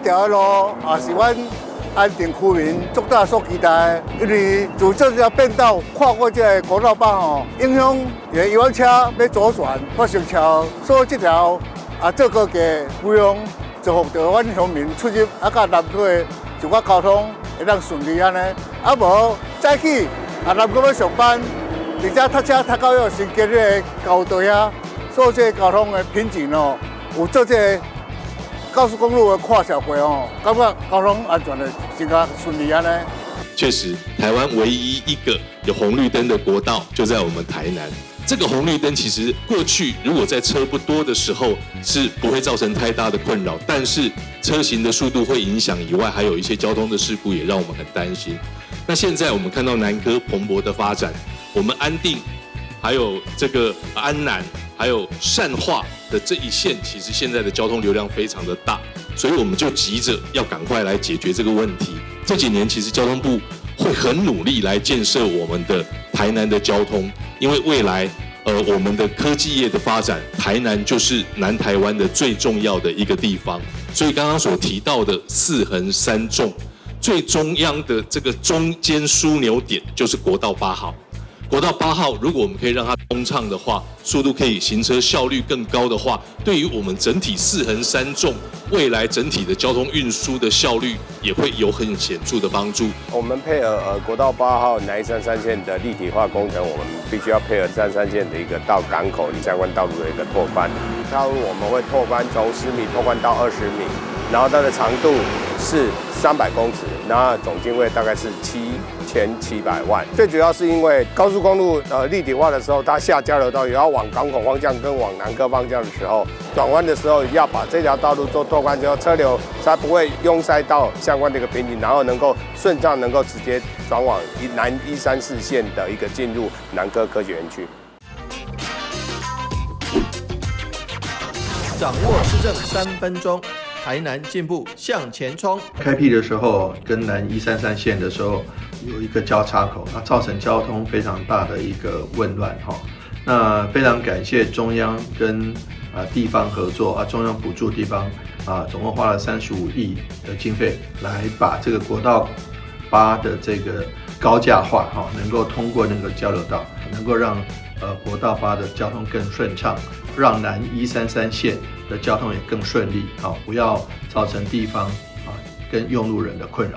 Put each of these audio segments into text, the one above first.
條路也是阮安定區民足早所期待的，因為自這條變道跨過這个國道八吼，影響遊覽車欲左轉發生車禍，所以這條啊做高架不用造福著阮鄉民出入啊，佮南科的一寡交通會當順利按呢。啊無早起啊南科欲上班，而且塞車塞到彼个新街彼个交道遐，所以這个交通的瓶頸哦，有做這个高速公路的跨橋過吼，感覺交通安全的真較順利按呢。確實，台灣唯一一個有紅綠燈的國道就在我們台南。這個紅綠燈其實過去如果在車不多的時候是不會造成太大的困擾，但是車行的速度會影響以外，還有一些交通的事故也讓我們很擔心。那現在我們看到南科蓬勃的發展，我們安定，還有這個安南，還有善化的這一線，其實現在的交通流量非常的大，所以我們就急着要趕快來解決這個問題。這幾年其實交通部會很努力來建設我們的台南的交通，因為未來，我們的科技業的發展，台南就是南台灣的最重要的一個地方。所以剛剛所提到的四橫三縱，最中央的這個中間樞紐點就是國道八號。國道八號，如果我們可以讓它通暢的話，速度可以行車效率更高的話，對於我們整體四橫三縱未來整體的交通運輸的效率也會有很顯著的幫助。我們配合國道八號南一三三線的立體化工程，我們必須要配合三三線的一個到港口相關道路的一個拓寬。道路我們會拓寬從10米拓寬到20米，然後它的長度是300公尺，然後總經費大概是7700萬。最主要是因為高速公路立體化的時候，它下交流道也要往港口方向跟往南科方向的時候，轉彎的時候要把這條道路做拓寬之後，車流才不會擁塞到相關的一個瓶頸，然後能夠順暢能夠直接轉往南134線的一個進入南科科學園區。掌握市政3分鐘，台南進步向前衝。開闢的時候，跟南一三三線的時候有一個交叉口，那造成交通非常大的一個混亂哈。那非常感謝中央跟地方合作啊，中央補助地方啊，總共花了35億的經費來把這個國道八的這個高架化哈，能夠通過那個交流道，能夠讓國道八的交通更順暢，讓南一三三線的交通也更順利，好，不要造成地方啊跟用路人的困擾。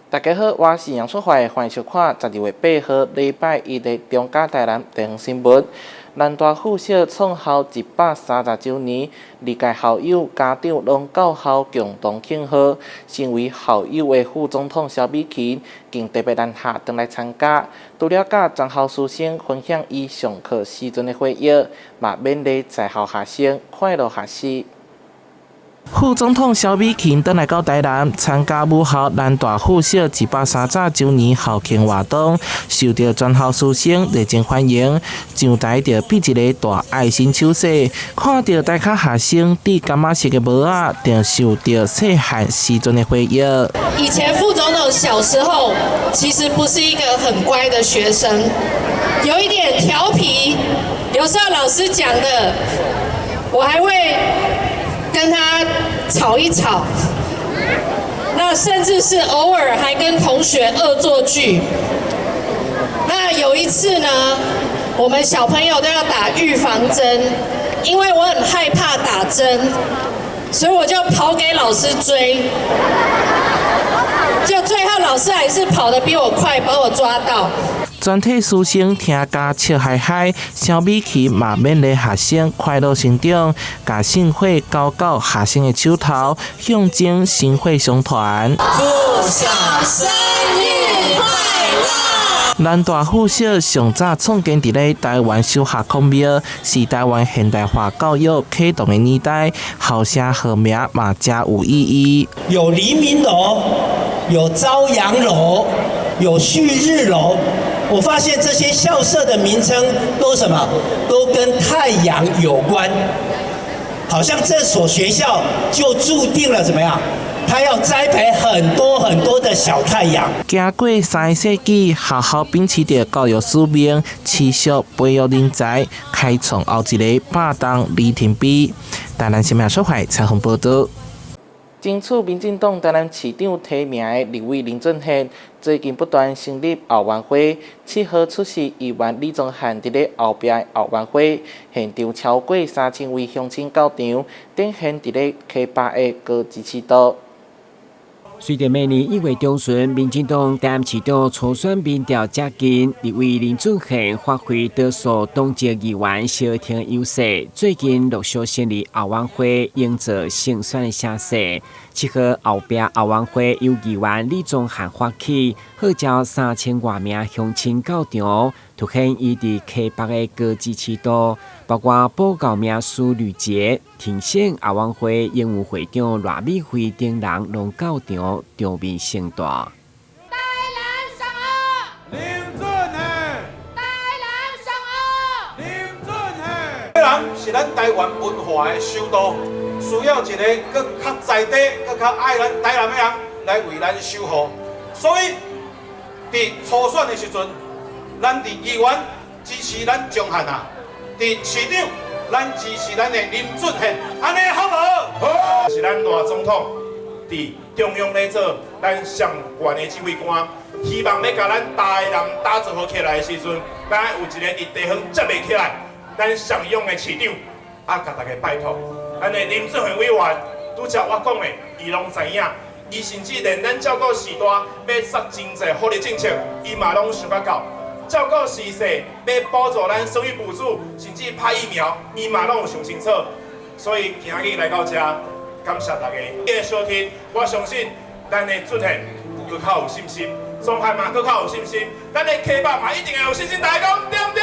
大家好，我是楊淑懷，歡迎收看12月8號禮拜一的中嘉台南地方新聞。南大附小創校130週年，歷屆校友、家長攏到校共同慶賀。身為校友的副總統蕭美琴，更特別南下轉來參加。除了佮全校師生分享伊上課時陣的回憶，嘛勉勵在校學生快樂學習。副總統蕭美琴轉來到台南參加母校南大附小130週年校慶活動，受到全校師生熱情歡迎。上台就比一個大愛心手勢，看著台下學生戴柑仔色的帽仔，就想著細漢時陣的回憶。以前副總統小時候其實不是一個很乖的學生，有一點調皮，有時候老師講的，我還會跟他吵一吵，那甚至是偶爾還跟同學惡作劇。那有一次呢，我們小朋友都要打預防針，因為我很害怕打針，所以我就跑給老師追，就最後老師還是跑得比我快，把我抓到。全體師生聽甲笑嗨嗨，蕭美琴嘛勉勵學生快樂成長，共聖火交到學生的手頭，象徵薪火相傳。附小生日快樂！南大附小上早創建佇咧台灣小學孔廟，是台灣現代化教育啟動的年代，校舍號名嘛誠有意義。有黎明樓，有朝陽樓，有旭日樓。我發現這些校舍的名稱都什麼？都跟太陽有關。好像這所學校就注定了怎麼樣？他要栽培很多很多的小太陽。經過3個世紀，學校秉持著教育使命，持續培育人才，開創後一个百棟里程碑。台南新聞小懷採訪報導。爭取民進黨台南市長提名的立委林俊憲，最近不斷成立後援會，7號出席議員李宗翰佇咧後壁的後援會，現場超過3000位鄉親到場，展現佇咧溪北的高支持度。隨著明年1月中旬，民進黨台南市長初選民調接近，立委林俊憲發揮多數黨籍議員相挺優勢，最近陸續成立後援會，營造勝選的聲勢。7號後壁後援會由議員李宗翰發起，號召3000外名鄉親到場，凸顯伊佇溪北的高支持度，包括報告名師呂捷、挺線後援會營運會長賴美惠等人攏到場，場面盛大。台南上二，林俊憲，台南上二，林俊憲。這人是咱台灣文化的首都，需要一个閣較在地、閣較愛咱台南的人來為咱守護。所以，佇初選的時陣，咱佇議員支持咱宗翰啊，佇市長咱支持咱的林俊憲，按呢好無？好。是咱賴總統佇中央咧做咱上懸的指揮官，希望欲共咱台南打造好起來的時陣，咱有一个佇地方接袂起來，咱上勇的市長，啊，共大家拜託，咱的林俊憲委員，拄才我講的，伊攏知影。伊甚至連咱照顧序大欲殺真濟福利政策，伊嘛攏想甲到。照顧序細欲補助咱生育補助，甚至拍疫苗，伊嘛攏有想清楚。所以今日來到這，感謝大家的收聽。我相信咱的俊憲閣較有信心，宗翰嘛閣較有信心，咱的溪北嘛一定會有信心。大家講對毋對？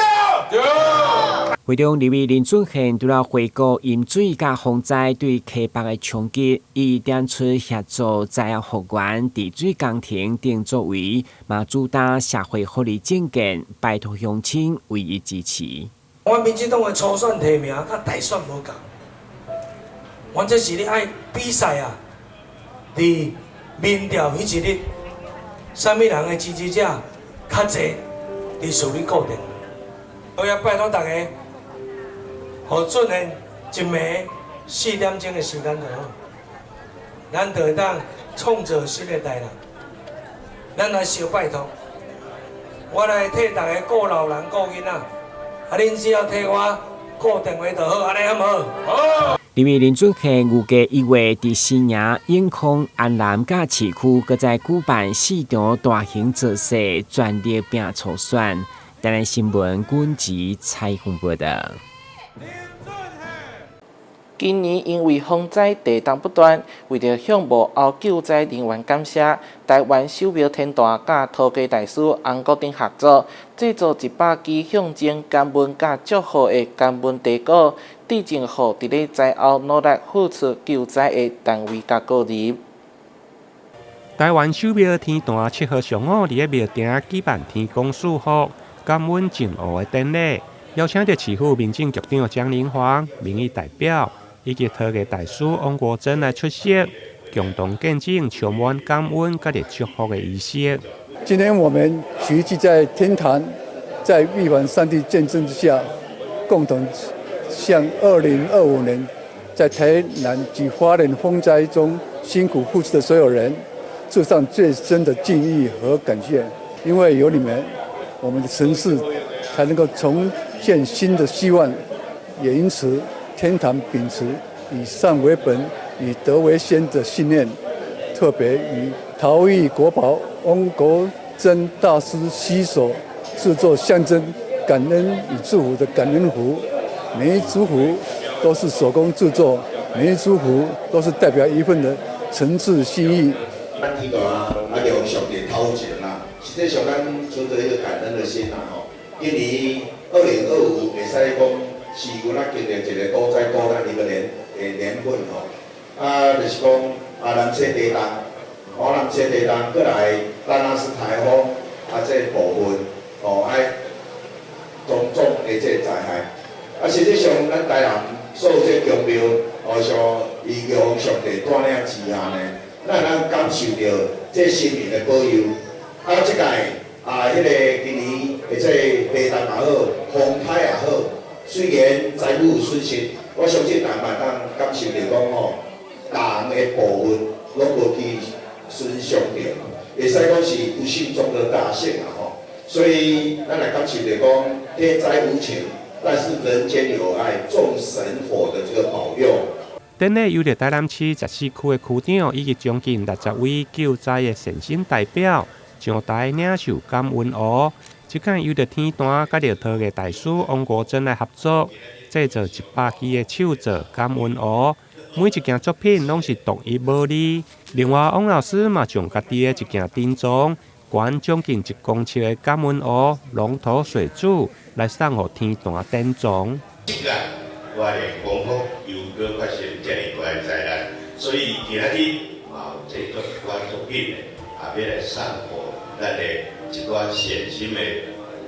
對。會中立委林俊憲除了回顧淹水佮洪災對溪北的衝擊，伊點出協助災後復原、治水工程等作為，嘛主打社會福利政見，拜託鄉親予以支持。阮民進黨的初選提名佮大選無仝，阮這是咧愛比賽啊！佇民調彼一日，啥物人的支持者較濟，佇數咧固定。我也拜託大家，予俊憲一暝4點鐘的時間就好，咱就會當創造新的台南。咱來相拜託，我來替大家顧老人、顧囡仔，啊，恁只要替我顧電話就好，按呢好無好？好。立委林俊憲預計1月佇新營、永康、安南佮市區，閣再舉辦四場大型造勢，全力拼初選。台南新聞軍籍採訪報導。今年因為風災地動不斷，為著向幕後救災人員感謝，台灣守廟天壇佮陶藝大師翁國珍合作，製作100支象徵感恩佮祝福的感恩茶果，致贈予佇咧災後努力付出救災的單位佮個人。台灣守廟天壇7號上午佇咧廟埕舉辦天公賜福、感恩贈予的典禮，邀請著市府民政局長江玲煌、民意代表以及陶藝大師翁國珍來出席，共同見證充滿感恩佮祝福的儀式。今天我們齊聚在天壇，在玉皇上帝見證之下，共同向2025年在台南及花蓮風災中辛苦付出的所有人，致上最深的敬意和感謝。因為有你們，我們的城市才能夠重現新的希望。也因此，天壇秉持以善為本、以德為先的信念，特別與陶藝國寶翁國珍大師攜手製作象徵感恩與祝福的感恩壺。每一支壺都是手工製作，每一支壺都是代表一份的誠摯心意。咱天壇啊，用上帝頭前啦，實際上咱存著一個感恩的心啦吼。今年2025會使講是阮仔經歷一個多災多難的一個年份吼。啊，就是講啊，南勢地動，哦，南勢地動過來，咱若是颱風啊，這個部分哦，愛種種的這個災害。啊，實際上咱台南所有這個宮廟，受著這神明的保佑。啊，這屆啊，彼个今年的這個地震也好，風颱也好，雖然財務有損失，我相信人嘛當感受著講吼，人的部分攏無去損傷著，會使講是不幸中的大幸啊吼。所以咱來感受著講，天災無情，但是人間有愛，眾神佛的這個保佑。典禮由著台南市14區的區長以及將近60位救災的善心代表上台領受感恩壺。這擺由著天壇佮著陶藝大師王國珍來合作，製作100支的手作感恩壺。每一件作品攏是獨一無二。另外，王老師嘛將家己的一件珍藏，懸將近1公尺的感恩壺龍頭水柱來送予天壇典藏。我的功夫又閣發生遮爾大的災難，所以今仔日嘛有製作一寡作品的，也欲來送予咱的一寡善心的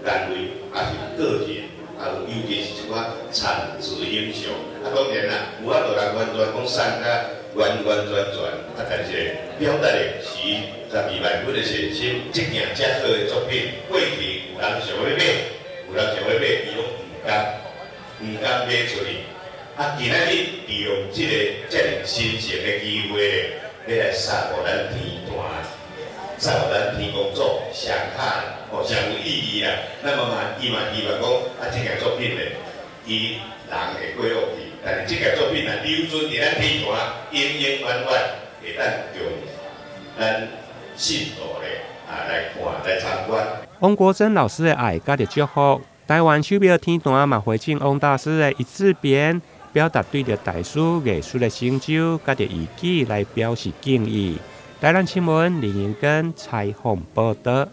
單位，抑是個人，啊有尤其是一寡殘疾英雄。啊，當然啦，無法度來完全講送甲完完全全，啊，但是表達的是12萬分的善心。這件遮好的作品，過去有人想欲買，有人想欲買，伊攏毋敢。毋敢買出去，啊！今仔日利用這个遮爾神聖的機會咧，欲來送予咱天壇，送予咱天公祖上卡哦，上有意義啦。咱嘛嘛，伊嘛希望講，啊，這件作品咧，伊人會過落去，但是這件作品若留存佇咱天壇，永永遠遠會當供咱信徒咧啊來看來參觀。王國珍老師的愛佮著祝福。台灣首廟天壇嘛回贈王大師的一字匾，表達對著大師藝術的成就，佮著義舉來表示敬意。台南新聞林英根採訪報導。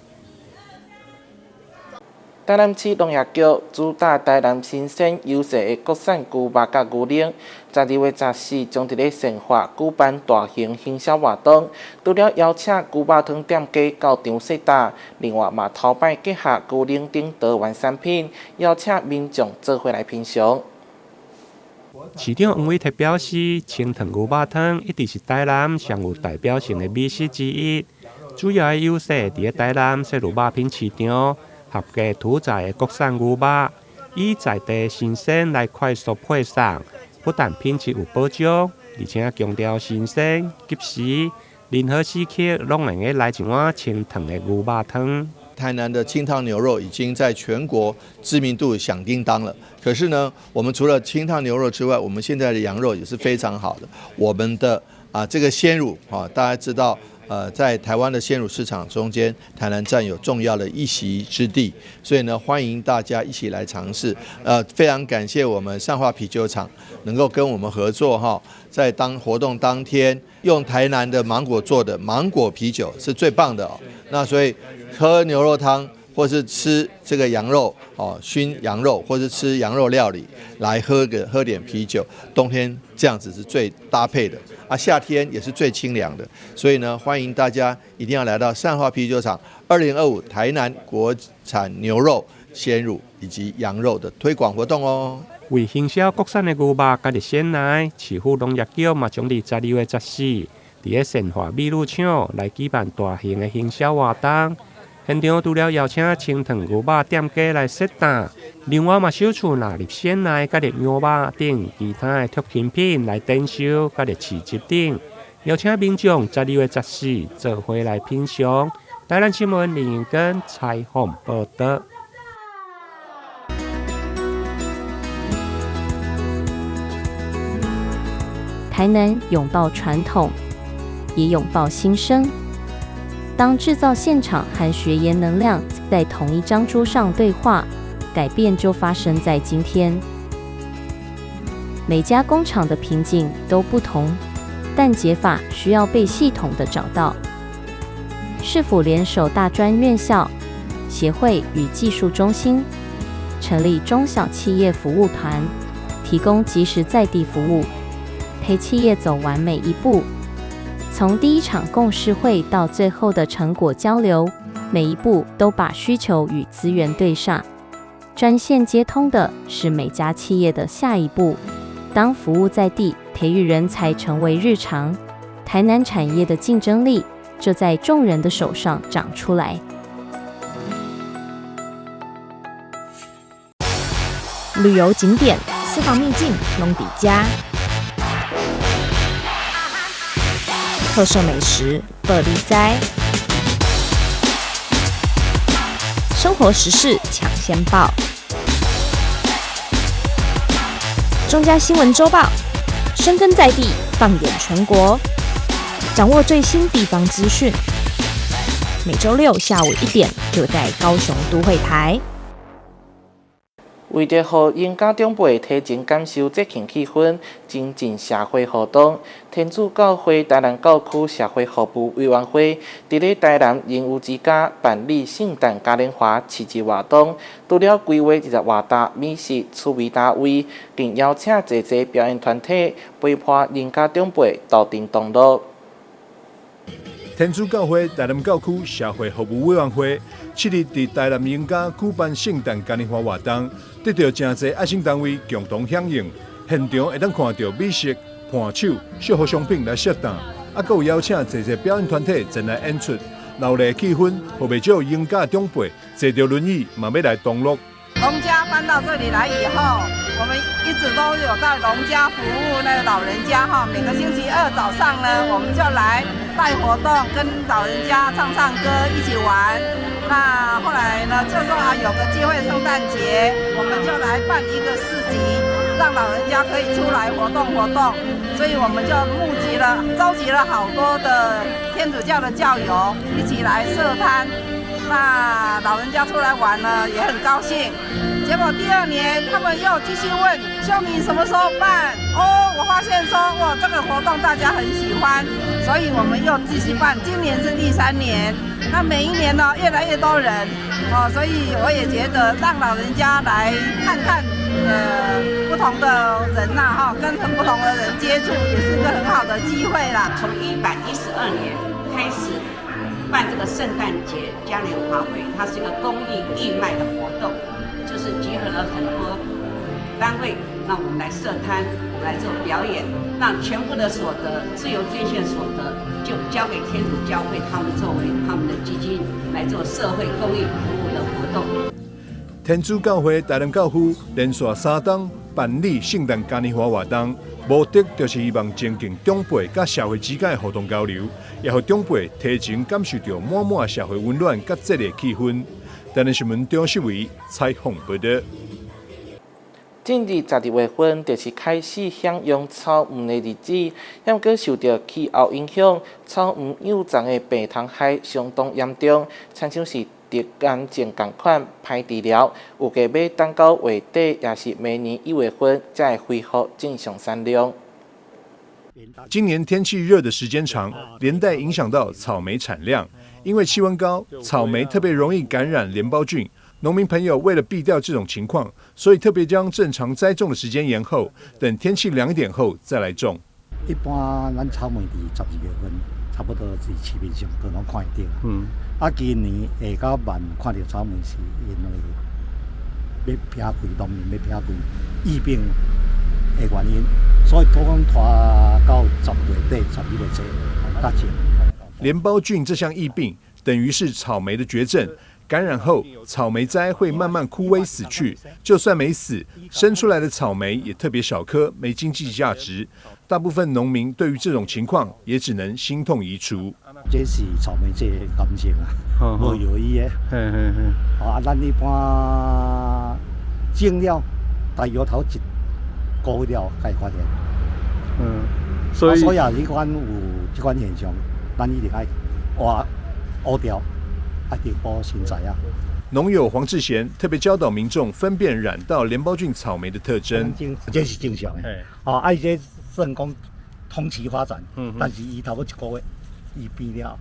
台南市農業局主打台南新鮮優勢的國產牛肉佮牛奶，12月14將佇咧善化舉辦大型行銷活動，除了邀請牛肉湯店家到場試搭，另外嘛頭擺結合牛奶等多元產品，邀請民眾做伙來品嘗。市長黃偉哲表示，清湯牛肉湯一直是台南上有代表性的美食之一，主要的優勢佇咧台南設有肉品市場。合格屠宰的國產牛肉，以在地新鮮來快速配送，不但品質有保障，而且強調新鮮、及時，任何時刻攏會用來一碗清湯的牛肉湯。台南的清湯牛肉已經在全國知名度響叮當了。可是呢，我們除了清湯牛肉之外，我們現在的羊肉也是非常好的。我們的啊這個鮮乳啊，大家知道。在台灣的鮮乳市場中間，台南佔有重要的一席之地，所以呢，歡迎大家一起來嘗試。非常感謝我們善化啤酒廠能夠跟我們合作哈，在當活動當天，用台南的芒果做的芒果啤酒是最棒的哦。那所以喝牛肉湯或是吃這個羊肉哦，燻羊肉或是吃羊肉料理，來喝點啤酒，冬天這樣子是最搭配的。啊，夏天也是最清涼的，所以呢，歡迎大家一定要來到善化啤酒廠2025台南國產牛肉、鮮乳以及羊肉的推廣活動哦。為行銷國產的牛肉佮鮮奶，市府農業局嘛將佇12月14，佇咧善化美乳廠來舉辦大型的行銷活動。現場除了邀請清湯牛肉店家來試搭，另外嘛首次納入鮮奶、佮著牛肉等其他的特品品來展售，佮著市集等，邀請民眾12月14做伙來品嘗。台南新聞林英根採訪報導。台南擁抱傳統，也擁抱新生。當製造現場和學研能量在同一張桌上對話，改變就發生在今天。每家工廠的瓶頸都不同，但解法需要被系統的找到。市府聯手大專院校、協會與技術中心，成立中小企業服務團，提供即時在地服務，陪企業走完每一步。從第一場共識會到最後的成果交流，每一步都把需求與資源對上。專線接通的是每家企業的下一步。當服務在地，培育人才成為日常，台南產業的競爭力就在众人的手上长出来。旅游景点、私房秘境，拢佇遮；特色美食，报你知；生活时事抢先报，中嘉新闻周报，深耕在地，放眼全国，掌握最新地方资讯。每周六下午1点，就在高雄都会台。为著予𪜶家长辈提前感受节庆气氛，增进社会互动，天主教会台南教区社会服务委员会伫咧台南仁友之家办理圣诞嘉年华市集活动，除了规划28大美食趣味摊位，更邀请济济表演团体陪伴𪜶家长辈斗阵同乐。天主教会台南教区社会服务委员会7日伫台南荣家举办圣诞嘉年华活动，得到诚济爱心单位共同响应。现场会当看到美食、伴手、小商品来设档，啊，阁有邀请济济表演团体前来演出，热闹气氛，予袂少荣家长辈坐著轮椅嘛欲来同乐。荣家搬到这里来以后，我们一直都有在荣家服务那个老人家哈。每个星期二早上呢，我们就来带活动，跟老人家唱唱歌，一起玩。那后来呢，就说啊，有个机会圣诞节，我们就来办一个市集，让老人家可以出来活动活动。所以我们就募集了、召集了好多的天主教的教友一起来设摊。那老人家出来玩呢，也很高兴。结果第二年，他们又继续问修女什么时候办？哦，我发现说哇，这个活动大家很喜欢，所以我们又继续办。今年是第三年，那每一年呢，越来越多人哦，所以我也觉得让老人家来看看，不同的人呐，哈，跟很不同的人接触，也是一个很好的机会啦。从112年开始办这个圣诞节嘉年华会，它是一个公益义卖的活动，就是集合了很多单位，那我们来设摊，我们来做表演，那全部的所得，自由捐献所得，就交给天主教会，他们作为他们的基金来做社会公益服务的活动。天主教会台南教区连续3冬办理圣诞嘉年华活动，目的就是希望增进长辈佮社会之间的互动交流，也予长辈提前感受到满满社会温暖佮节日气氛。台南新闻张世维采访报道。进入12月份，就是开始享用草莓的日子。毋过受著气候影响，草莓幼叢的病虫害相当严重，亲像是得癌症仝款歹治疗，预计欲等到月底，抑是明年1月份才会恢复正常产量。今年天气热的时间长，连带影响到草莓产量。因为气温高，草莓特别容易感染镰孢菌。农民朋友为了避掉这种情况，所以特别将正常栽种的时间延后，等天气凉一点后再来种。一般咱草莓伫12月份，差不多伫市面上都拢看会著。啊，今年下较慢看著草莓，是因为欲撇开农民欲撇开疫病的原因，所以都讲拖到10月底、11月初才种。镰孢菌这项疫病等于是草莓的绝症。感染后，草莓栽会慢慢枯萎死去。就算没死，生出来的草莓也特别小颗，没经济价值。大部分农民对于这种情况也只能心痛移除。这是草莓这个癌症啊，无药医的。啊，咱一般种了，大约头一个月了，才会发现。所以所以啊，这款有这款现象，咱一定爱挖挖掉。啊，得补新栽啊！农友黄志贤特别教导民众分辨染到镰孢菌草莓的特征。这是正常的。哦，啊，伊这算讲同期发展，但是伊头一个月，伊变了。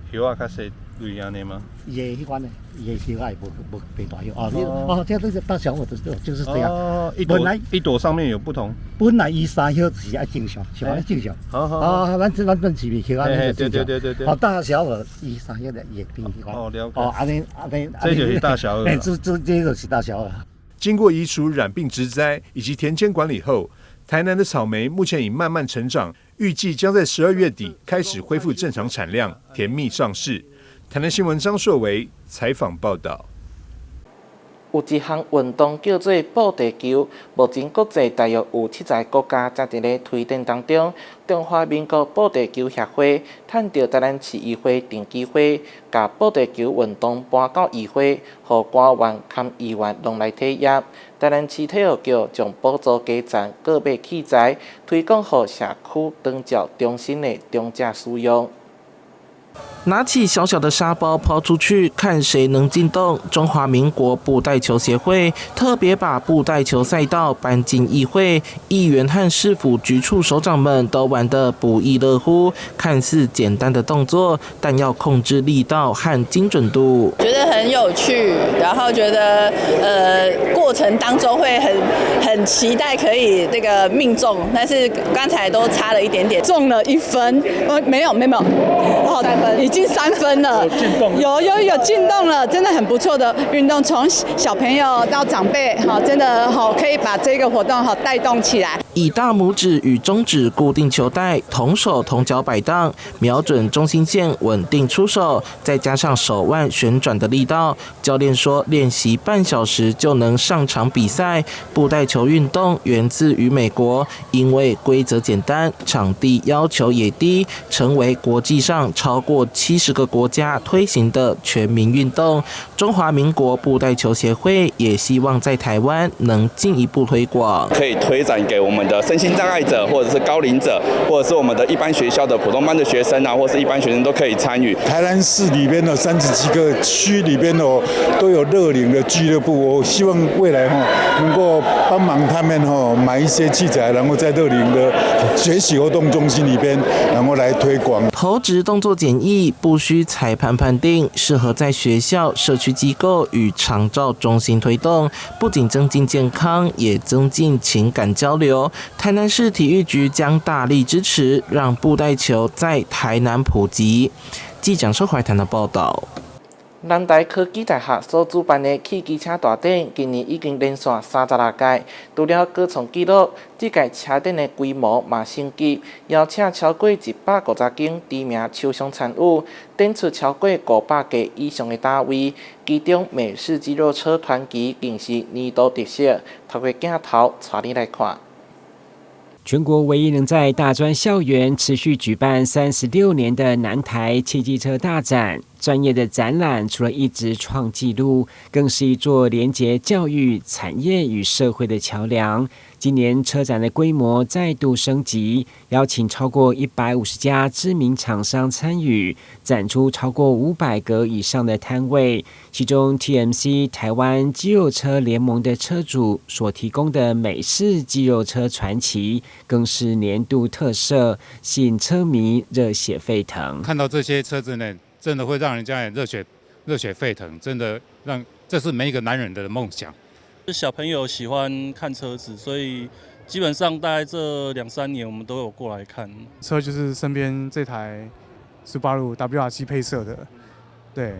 叶仔较细类按呢吗？伊的彼款呢，伊的叶仔无无变大叶。哦，哦，这这大小我都就是这样。哦，一朵一朵上面有不同。本来伊三叶是爱正常，是爱正常。好好。啊，咱咱咱是叶仔对对对对对。哦，大小耳伊三叶的会变彼款。哦，了解。哦，按呢按呢。这就是大小耳。这这这就是大小耳。经过移除染病植栽以及田间管理后，台南的草莓目前已慢慢成長，預計將在12月底開始恢復正常產量，甜蜜上市。台南新聞張碩維採訪報道。有一項運動叫做布袋球，目前國際大約有70個國家正佇咧推展當中。中華民國布袋球協會趁著台南市議會定機會，共布袋球運動搬到議會，予官員佮議員攏來體驗。台南市體育局將補助加贊購買器材，推廣予社區長照中心的長者使用。拿起小小的沙包拋出去，看誰能進洞。中華民國布袋球協會特別把布袋球賽道搬進議會，議員和市府局處首長們都玩得不亦樂乎。看似簡單的動作，但要控制力道和精準度。覺得很有趣，然後覺得過程當中會很期待可以這個命中，但是剛才都差了一點點，中了1分，沒有沒有，好，3分，已經3分了，有有有進洞了，真的很不錯的運動，從小朋友到長輩，哈，真的好可以把這個活動好帶動起來。以大拇指與中指固定球帶，同手同腳擺盪，瞄準中心線，穩定出手，再加上手腕旋轉的力道。教練說，練習半小時就能上場比賽。布袋球運動源自於美國，因為規則簡單，場地要求也低，成為國際上超過70個國家推行的全民運動。中華民國布袋球協會也希望在台灣能進一步推廣，可以推展給我們的身心障礙者，或者是高齡者，或者是我們的一般學校的普通班的學生啊，或是一般學生都可以參與。台南市裡邊的30幾個區裡邊哦，都有樂齡的俱樂部，我希望未來哈能夠幫忙他們哈買一些器材，然後在樂齡的學習活動中心裡邊，然後來推廣。投擲動作簡易，不需裁判判定，適合在學校、社區機構與長照中心推動，不僅增進健康，也增進情感交流。台南市體育局將大力支持，讓布袋球在台南普及。記者周懷談的報道。南台科技大學所主辦的汽機車大展，今年已經連續36屆，除了閣創紀錄，這屆車展的規模嘛升級，邀請超過150間知名廠商參與，展出超過500家以上的單位，其中美式肌肉車傳奇更是年度特色。透過鏡頭帶你來看。全國唯一能在大專校園持續舉辦36年的南台汽機車大展，專業的展覽除了一直創紀錄，更是一座連接教育、產業與社會的橋梁。今年車展的規模再度升級，邀請超過150家知名廠商參與，展出超過500個以上的攤位。其中，TMC 台灣肌肉車聯盟的車主所提供的美式肌肉車傳奇，更是年度特色，吸引車迷熱血沸騰。看到這些車子呢，真的會讓人家熱血沸騰，真的讓這是每一個男人的夢想。小朋友喜歡看車子，所以基本上大概這兩三年我們都有過來看。車就是身邊這台 Subaru WRC 配色的，對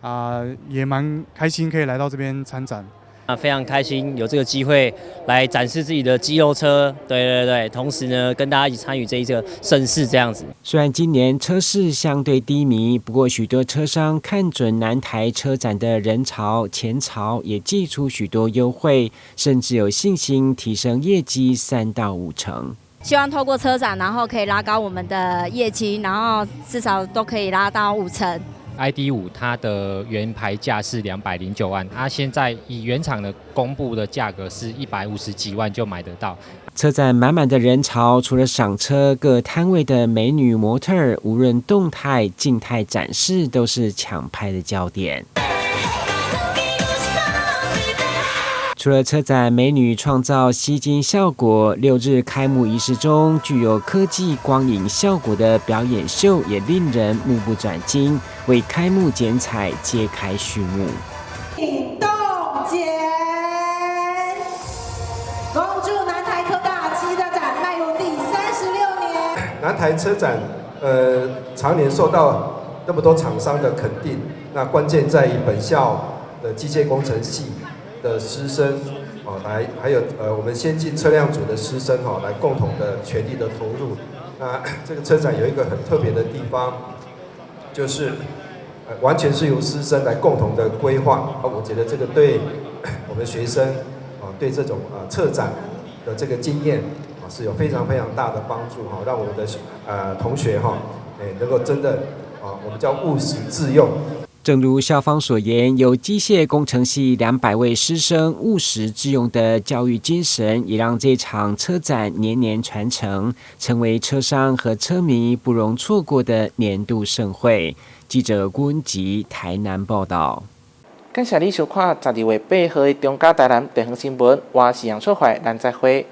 啊，也蠻開心可以來到這邊參展。啊，非常開心有這個機會來展示自己的肌肉車，對對對，同時呢跟大家一起參與這一個盛事這樣子。雖然今年車市相對低迷，不過許多車商看準南台車展的人潮、錢潮，也祭出許多優惠，甚至有信心提升業績3到5成。希望透過車展，然後可以拉高我們的業績，然後至少都可以拉到5成。 ID.5它的原牌價是209萬，它現在以原廠的公布的價格是150幾萬就買得到。車展滿滿的人潮，除了賞車，各攤位的美女模特兒，無論動態、靜態展示，都是搶拍的焦點。除了車展美女創造吸睛效果，6日開幕儀式中具有科技光影效果的表演秀也令人目不轉睛，為開幕剪彩揭開序幕。運動節，恭祝南台科大汽車展邁入第36年。南台車展，常年受到那麼多廠商的肯定，那關鍵在於本校的機械工程系的師生哦，來還有我們先進車輛組的師生哈，來共同的全力的投入。那這個車展有一個很特別的地方，就是完全是由師生來共同的規劃。啊，我覺得這個對我們學生啊，對這種策展的這個經驗啊，是有非常非常大的幫助哈，讓我們的同學哈，能夠真的啊，我們叫務實致用。正如校方所言，由機械工程系200位師生務實致用的教育精神，也讓這場車展年年傳承，成為車商和車迷不容錯過的年度盛會。記者郭文吉台南報道。感謝你收看12月8號的中嘉台南地方新聞，我是楊淑懷，咱再會。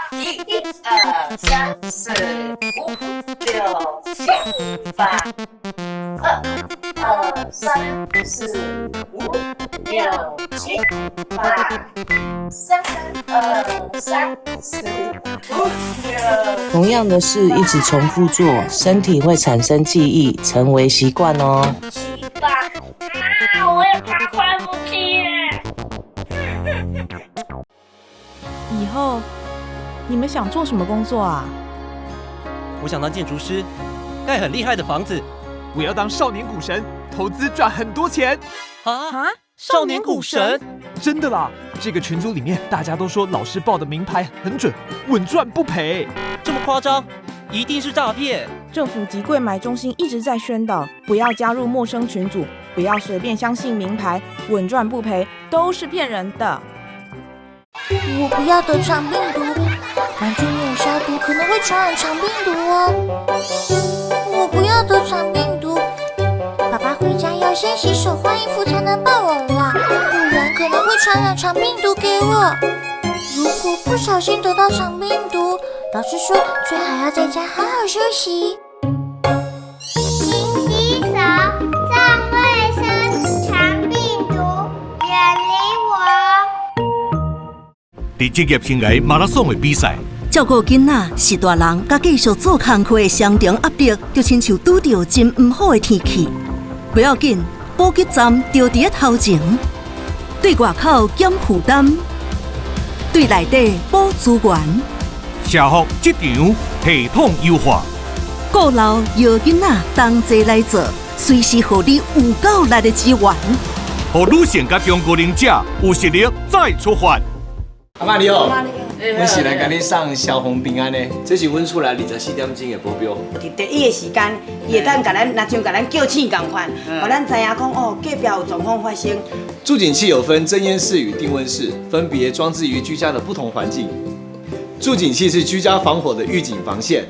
1、2、3、4、5、6、7、8，2、2、3、4、5、6、7、8，3、2、3、4、5、6。同樣的事一直重複做，身體會產生記憶，成為習慣哦。7、8，啊！我也怕快不起耶。以後你們想做什麼工作啊？我想當建築師，蓋很厲害的房子。我要當少年股神，投資賺很多錢。啊！少年股神？真的啦！這個群組裡面大家都說老師報的名牌很準，穩賺不賠。這麼誇張？一定是詐騙！政府及櫃買中心一直在宣導，不要加入陌生群組，不要隨便相信名牌，穩賺不賠都是騙人的。我不要得腸病毒，環境沒有消毒可能會傳染腸病毒哦。我不要得腸病毒，爸爸回家要先洗手換衣服才能抱我啦，不然可能會傳染腸病毒給我。如果不小心得到腸病毒，老師說最好要在家好好休息。勤洗手，重衛生，腸病毒遠離我。佇職業生涯馬拉松的比賽，照顧囡仔是大人佮繼續做工課的雙重壓力，就親像拄著真毋好的天氣。不要緊，補給站就佇咧頭前，對外口減負擔，對內底補資源。社福職場系統優化，顧老搖囡仔同齊來做，隨時予你有夠力的支援，予女性佮中高齡者有實力再出發。阿媽你好，阮是來共你送消防平安的，這是阮厝內24點鐘的保鏢。佇第一个時間，伊會當共咱，若像共咱叫醒仝款，予咱知影講哦，隔壁有狀況發生。住警器有分偵煙室與定溫室，分別裝置於居家的不同環境。住警器是居家防火的預警防線，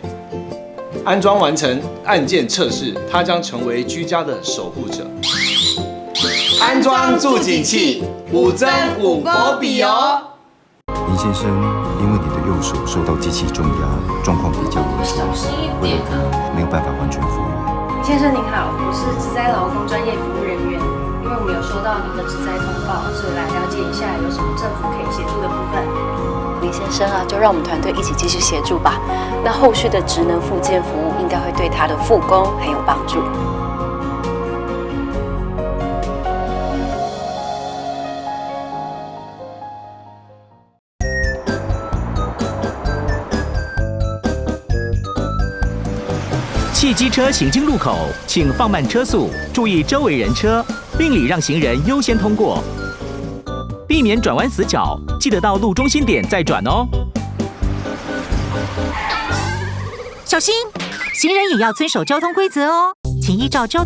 安裝完成按鍵測試，它將成為居家的守護者。安裝住警器，五增五保比哦。林先生，因為你的右手受到機器重壓，狀況比較嚴重，為了可能沒有辦法完全復原。林先生您好，我是職災勞工專業服務人員，因為我們有收到您的職災通報，所以來了解一下有什麼政府可以協助的部分。林先生啊，就讓我們團隊一起繼續協助吧。那後續的職能復健服務應該會對他的復工很有幫助。汽機車行經路口，請放慢車速，注意周圍人車，並禮讓行人優先通過，避免轉彎死角。記得到路中心點再轉哦。小心，行人也要遵守交通規則哦，請依照交。